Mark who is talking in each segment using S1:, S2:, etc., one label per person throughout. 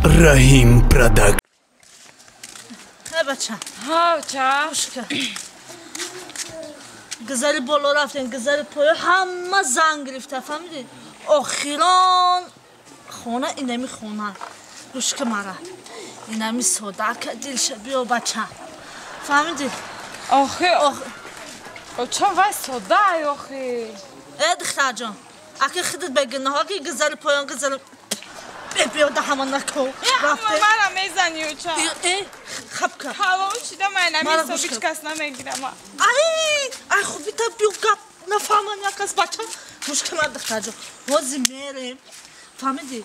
S1: Раҳим Продак.
S2: Бача.
S3: Ҳа, ча.
S2: Гузари боло рафтем, гузари поё ҳама занг гирифта, фаҳмидӣ? Охирон хона инами хона. Гӯш ка мара. Инами содака дилша биё бача. Фаҳмидӣ?
S3: Охи, оча вай содай охи.
S2: Э духтарҷон, аки худат бегуноҳ, аки гузари поён гузари биё да ҳама нако.
S3: Рафте. Мара мезани оча.
S2: Э, хапка.
S3: Ҳалол шида ман инами ҳисоб ҳеҷ кас намегирам.
S2: Ай, ай хуб бита биё гап нафаҳмам як кас бача. Гӯш ка мара духтарҷон. Ҳозир мерем. Фаҳмидӣ?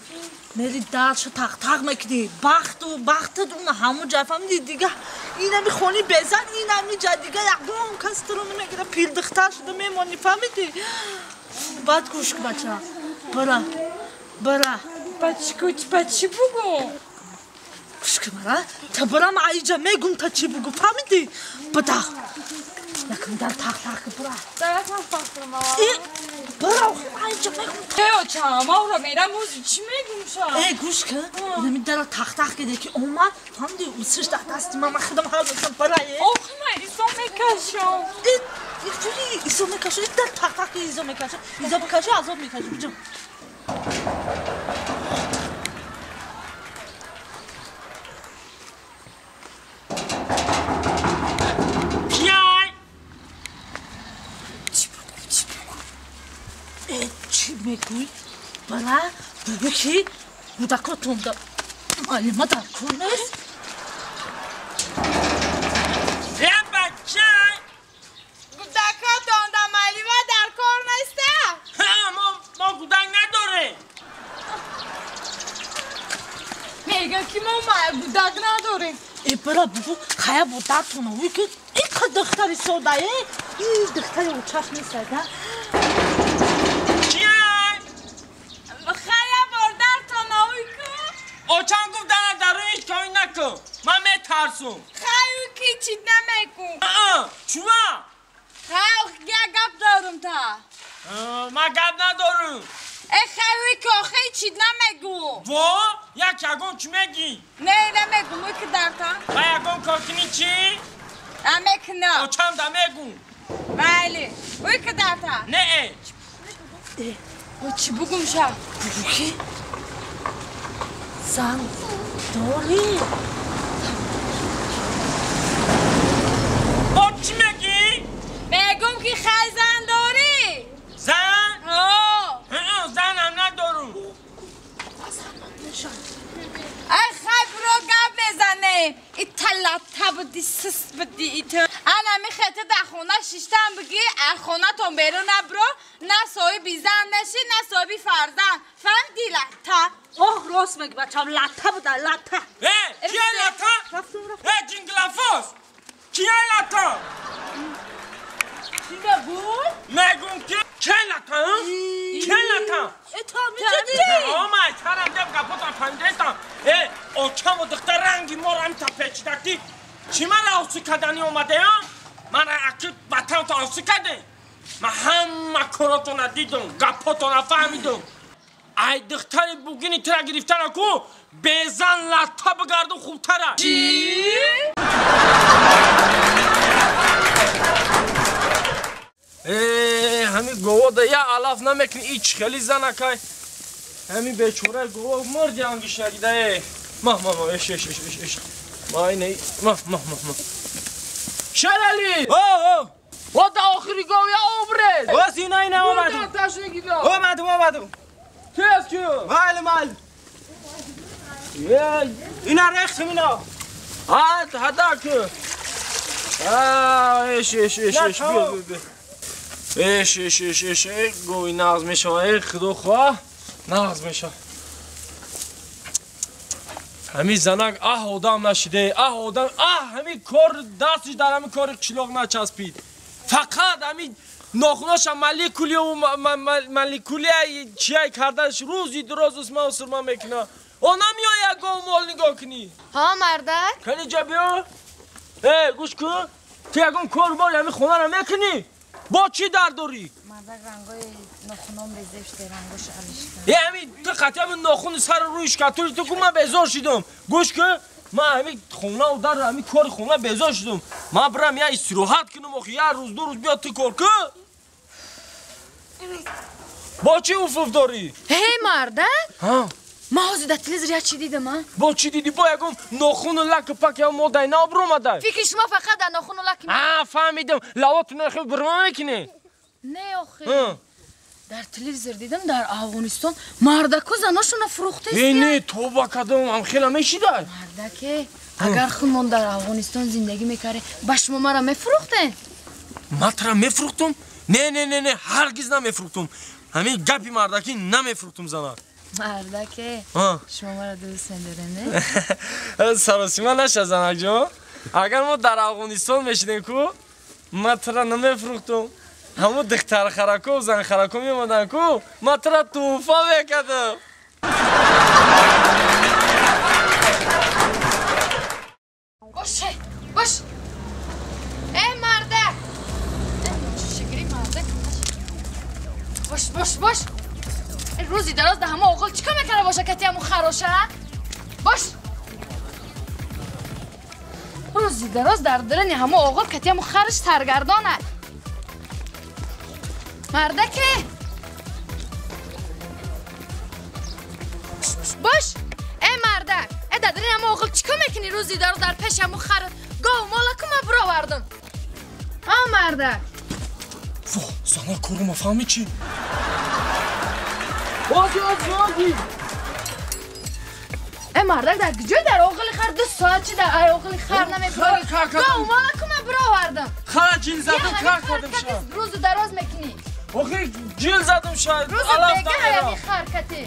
S2: Мери даршу тақ-тақ мекунӣ. Бахту бахтат уна ҳамун ҷай фаҳмидӣ дига инами хони безан инами ҷай дига ягон кас туро намегира пирдухтар шуда мемонӣ фаҳмидӣ? Баъд гӯш ка бача. Бара. Бара.
S3: Ба чӣ бугу?
S2: Гӯш ка мара. Та барам аиҷа мегум та чӣ бугу фаҳмидӣ? Бада. Якам дар тақ-тақ бара.
S3: Дар тақ-тақ кунам.
S2: Бара аиҷа мегум.
S3: Э оча, ма ура мерам ҳозир чӣ мегум ша?
S2: Э гӯш ка. Инами дара тақ-тақ киде ки омад фаҳмидӣ усиш дар дасти ман ман худам ҳал мекунам бара э.
S3: Охи ман изо мекашам.
S2: Э чури изо мекашам? Дар тақ-тақ изо мекашам. Изо бикаши азоб мекаши биҷон. Чӣ мегӯй? Бара бугӯ ки кӯдакотонда муаллима дар кор нест?
S4: Э бача!
S3: Кӯдакотонда муаллима дар кор неста?
S4: Ҳа, мо кӯдак надорем.
S3: Мегӯям ки мо кӯдак надорем.
S2: Э бара бугӯ хая бодартона ӯй ки ин қад духтари сода э? Ин духтари очаш нест да?
S4: Очам гуфт дана даруниш коин накун. Ман метарсум.
S3: Хай ӯ ки чиз намекун.
S4: Чума?
S3: Хай як гап дорум та.
S4: Ман гап надорум.
S3: Э хай ӯ ки охи чиз намегу.
S4: Во, як ягон чӣ мегӣ?
S3: Не, намегум, ӯ ки дарта.
S4: Ва ягон кор кунӣ чӣ?
S3: Намекунам.
S4: Очам да мегум.
S3: Майли, ӯ ки дарта.
S4: Не э.
S3: О чӣ бугум ша?
S2: Бугу ки зан дорӣ?
S4: Бо чӣ мегӣ?
S3: Мегум ки хай зан дорӣ.
S4: Зан?
S3: Ҳо.
S4: Занам надорум.
S3: Ай хай биро гап мезанем. И талата буди, сист буди и ту. Ана михете дар хона шиштан бигӣ, аз хонатон берун набро, на соҳиби зан мешӣ, на соҳиби фарзанд. Фаҳмидӣ лата?
S2: Оҳ, рост мегӣ бачам, лата буда, лата.
S4: Э, кия лата? Э, ҷинглафос! Кия лата?
S2: Чӣ мегӯй?
S4: Мегӯм ки ке лата? Ке лата?
S2: Э, то мечадӣ?
S4: Омай, сарам дем гапотам фаҳмидаистам. Э, очаму духтар ранги моро ҳамта печида ки чӣ мара овсӣ кардани омадаям? Мара аки ватанто овсӣ кардем? Ман ҳама коротона дидум, гапотона фаҳмидум. Ай духтари бугини тура гирифтана ку безан латта бигарду хубтара.
S3: Чӣ?
S4: Э, ҳами говода я алаф намекунӣ, ич хели занакай. Ҳами бечораи гово мурди ангиш нагида э. Ма, ма, ма, эш, эш, эш, эш, эш. Ма, ине, ма, ма, ма, ма. Шерали!
S5: О, о!
S4: О, да охири гов я обрез!
S5: О, сина, ина, омадум. Омадум, омадум.
S4: Тез ку!
S5: Майли, майли. Ина рехтим, ина.
S4: Ҳад, ҳада ку. А, эш, эш, эш, эш, биё, биё, биё. Эш, эш, эш, эш, э, гови нағз мешава, э, худо хоҳ, нағз мешава. Ҳами занак аҳ одам нашиде, аҳ одам, аҳ ҳами кор дастиш дар ҳами кори қишлоқ начаспид. Фақат ҳами нохуноша молекулияву молекулия чияй карданаш рӯзи дуроз усма усурма мекуна. О намеояд гов мол нигоҳ кунӣ.
S6: Ҳа, мардак?
S4: Кани ҷа биё. Э, гӯш кун. Ту ягон кор бори ҳами хонаро мекунӣ? Бо чӣ дард дорӣ?
S3: Мардак рангои нохунам безефште, рангош алиш кун.
S4: Э ҳами ту қатъи ҳами нохуни сару рӯи шкатури ту ку ман безор шидам. Гӯш ку, ман ҳами хонаву дар ҳами кори хона безор шидам. Ман бирам я истироҳат кунам охи, як рӯз ду рӯз биё ту кор ку. Бо чӣ уфуф дорӣ?
S3: Ҳей мардак! Ман ҳозир дар телевизор як чӣ дидам, а?
S4: Бо чӣ дидӣ? Бо ягон нохуну лаку пак ё модаи нав биромадай?
S3: Фикри шумо фақат дар нохуну лаки.
S4: А, фаҳмидам. Лавотуна хел бирма мекунӣ?
S3: Не охи. Дар телевизор дидам дар Афғонистон мардаку заношона фурӯхтаст.
S4: Э не, тоба кардам, ам хела мешидай.
S3: Мардаке, агар худмон дар Афғонистон зиндагӣ мекардем, ба шумо мара мефурӯхтем?
S4: Ман тара мефурӯхтум? Не, не, не, не, ҳаргиз намефурӯхтум. Ҳамин гапи мардакӣ намефурӯхтум зана.
S3: Мардаке, шумо мара дӯст медоред, не?
S4: Саросима наша, занакҷон. Агар мо дар Афғонистон мешидем ку, ман тара намефурӯхтум. Ҳамон духтархарако, занхарако меомаданд ку, ман тара тӯҳфа мекардам.
S3: Бош, бош. Э мардак! Шигири мардак. Бош, бош, бош. Рӯзи дароз дар ҳама оғил чӣ кор мекарда боша кати ҳамун хароша? Бош. Рӯзи дароз дар дарани ҳама оғил кати ҳамун хараш саргардонад. Мардаке! Бош! Э мардак! Э дар дарани ҳама оғил чӣ кор мекунӣ рӯзи дароз дар пеши ҳамун хар гов молаку ма бировардам? А мардак!
S4: Во, зана корума фаҳмӣ чӣ? Ози, ози, ози!
S3: Э мардак дар куҷой дар оғили хар 2 соат чи дар ай оғили хар намебурӣ? Гов молаку ма бировардам.
S4: Хара ҷил задам, кар кардам ша.
S3: Рӯзу дароз мекунӣ.
S4: Охи ҷил задам ша.
S3: Рӯзу бега ҳаями хар кати.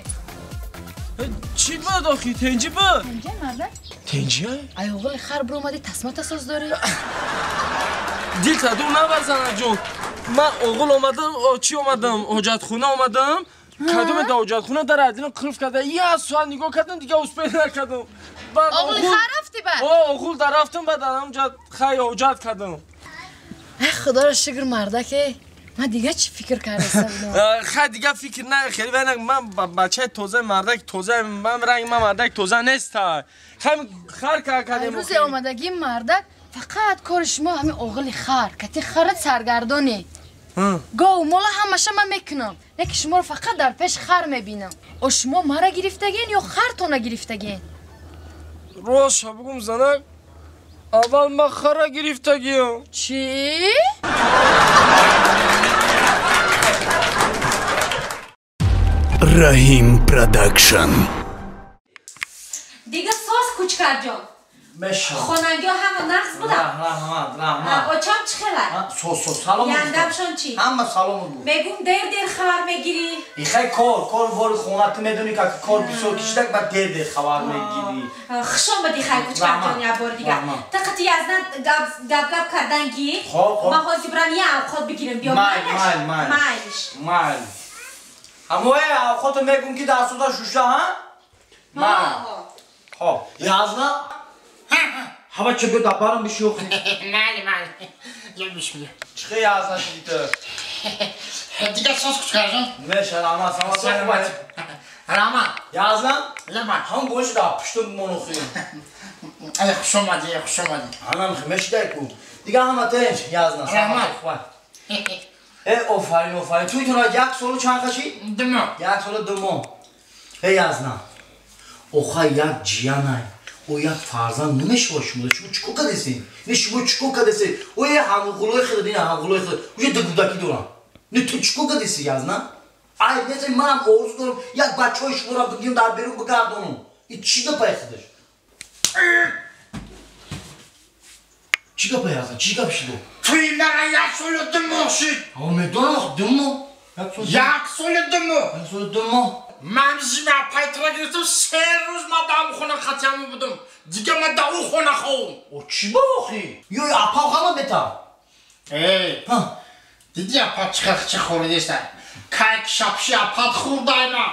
S4: Чӣ буд охи? Тенҷи буд?
S3: Тенҷи мардак?
S4: Тенҷи?
S3: Ай оғили хар биромадӣ тасмата соз дорӣ?
S4: Дилта дур набар занаҷон. Ман оғил омадам, чӣ омадам? Ҳоҷатхона омадам. Кадоме дар ҳоҷатхона дар адилам қилф карда. Як соат нигоҳ кардам, дига успел накардам.
S3: Оғили хар рафтӣ баъд?
S4: О, оғул дар рафтам, баъд дар ҳамҷа хай ҳоҷат кардам.
S3: Эй худоро шукр мардаке, ман дига чӣ фикр кардаистам?
S4: Хай дига фикр на, хеле вайна ман бачаи тоза, мардак тоза, ман ранг ман мардак тоза нест. Хай хар кардем.
S3: Рӯзи омадагии мардак фақат кори шумо ҳамин оғили хар, кати харат саргардонӣ. Гов мола ҳамаша ман мекунам, не ки шуморо фақат дар пеш хар мебинам. О шумо мара гирифтагин ё хартона гирифтагин?
S4: Рост бугум занак, аввал ман хара гирифтагиям.
S3: Чӣ?
S1: Раҳим Продакшн.
S6: Дига соз кучкарҷон. Хонангиҳо ҳама нағз буданд?
S5: Раҳмат, раҳмат.
S6: Очам чӣ хелад?
S5: Соз, соз, салом.
S6: Яндамшон чӣ?
S5: Ҳама саломат буд.
S6: Мегум дер дер хабар мегирӣ.
S5: Ихай кор, кор бори хона ту медонӣ ки кор бисёр кишидак баъд дер дер хабар мегирӣ.
S6: Хуш омадӣ хай кучкарҷон як бори дигар. Та қати яздан гап гап кардан гӣ. Ман ҳозир бирам як авқот бигирам биё.
S5: Майл, майл, майл.
S6: Майлиш.
S5: Майл. Ҳамое авқото мегум ки дастуда шуша, ҳа? Майл. Хоб, язна? Ҳама чӣ биё дабарам бишӯхӣ.
S7: Майли, майли. Я бишмия.
S5: Чӣ язна шидӣ ту?
S7: Дигар соз кучкарҷон.
S5: Меша, раҳмат, саломат.
S7: Раҳмат.
S5: Язна?
S7: Лабай.
S5: Ҳам бош дар пуштум бимон охӣ.
S7: Ай хуш омадӣ, хуш омадӣ.
S5: Ҳамам мешидай ку. Дигар ҳама тинч, язна.
S7: Раҳмат.
S5: Э, офарин, офарин. Туйтона як солу чанд қашид?
S7: 2 моҳ.
S5: Як солу 2 моҳ. Э, язна. Охай як ҷиянай. О як фарзанд намешавад шумо. Шумо чӣ кор кардесед? Не шумо чӣ кор кардесед? О е ҳамғулои худат, ин ҳамғулои худат. Уже ду кӯдакӣ дорам. Не ту чӣ кор кардеси, язна? Ай, неси манам орзу дорам як бачаҳои шуморо бигирам дар берун бигардонам. И чӣ гапай худаш? Чӣ гапай, язна? Чӣ гап шуд?
S7: Туи мара як солу 2 моҳ шуд.
S5: О, медонам, 2 моҳ.
S7: Як солу 2 моҳ.
S5: Як солу 2 моҳ.
S7: Ман зима пайтра гирифтам, 3 рӯз ман дар ҳамон хона хатияму будам. Дига ман дар ӯ хона ховум.
S5: О, чӣ ба охи? Ё апав хама бета.
S7: Эй, диди апа чӣ хел чӣ хӯридеста? Кайк шапши апат хӯрдайма.